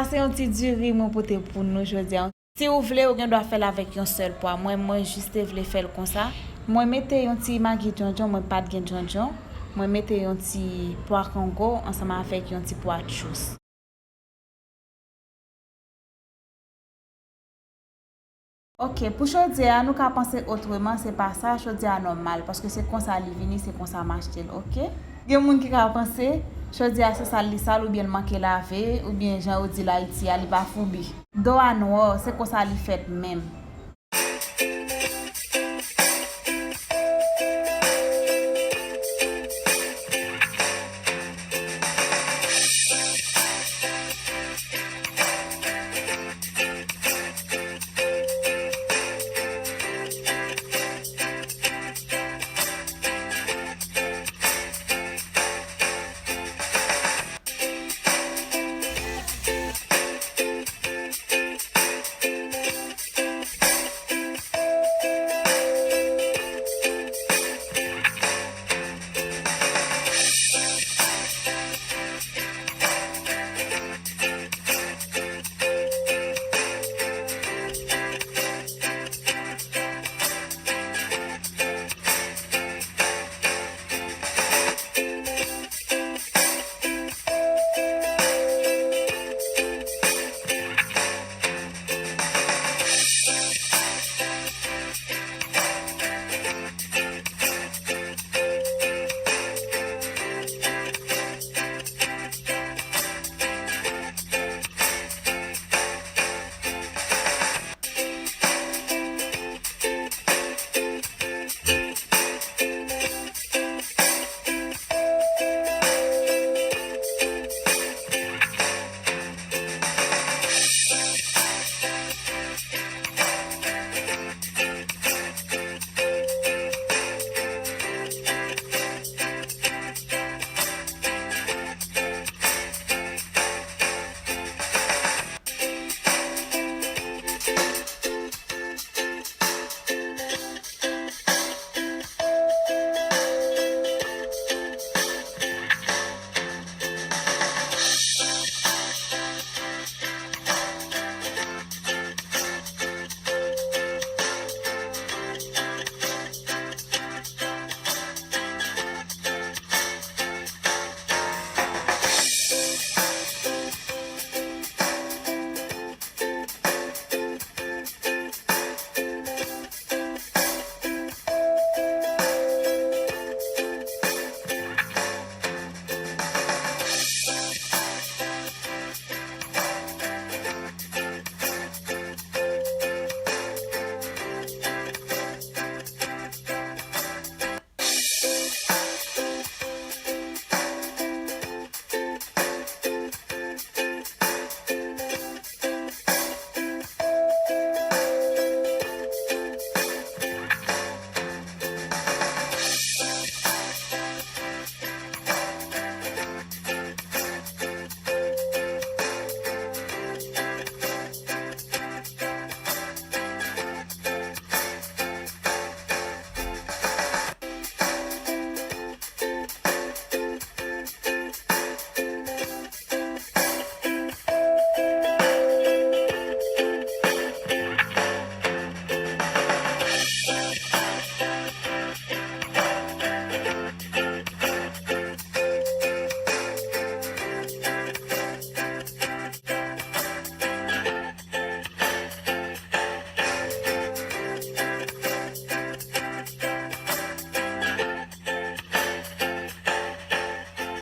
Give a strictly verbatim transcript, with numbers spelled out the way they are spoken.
Se yon ti diri mwen pote pou nou jodi a. Si ou vle, ou gen dwa fè l avèk yon sèl pwa. Mwen, mwen jis te vle fè l konsa. Mwen mete yon ti magi djondjon, mwen pa t gen djondjon. Mwen mete yon ti pwa kongo ansanm avèk yon ti pwa tchous. Ok, pou chodyè a, nou ka panse otreman, se pa sa, chodyè a nòmal, paske se konsa li vini, se konsa m achte l, ok? Gen moun ki ka panse, chodyè a se sal li sal, oubyen l manke lave, oubyen jan yo di l Ayiti a, li pa foubi. Do a nwè, se konsa li fèt menm.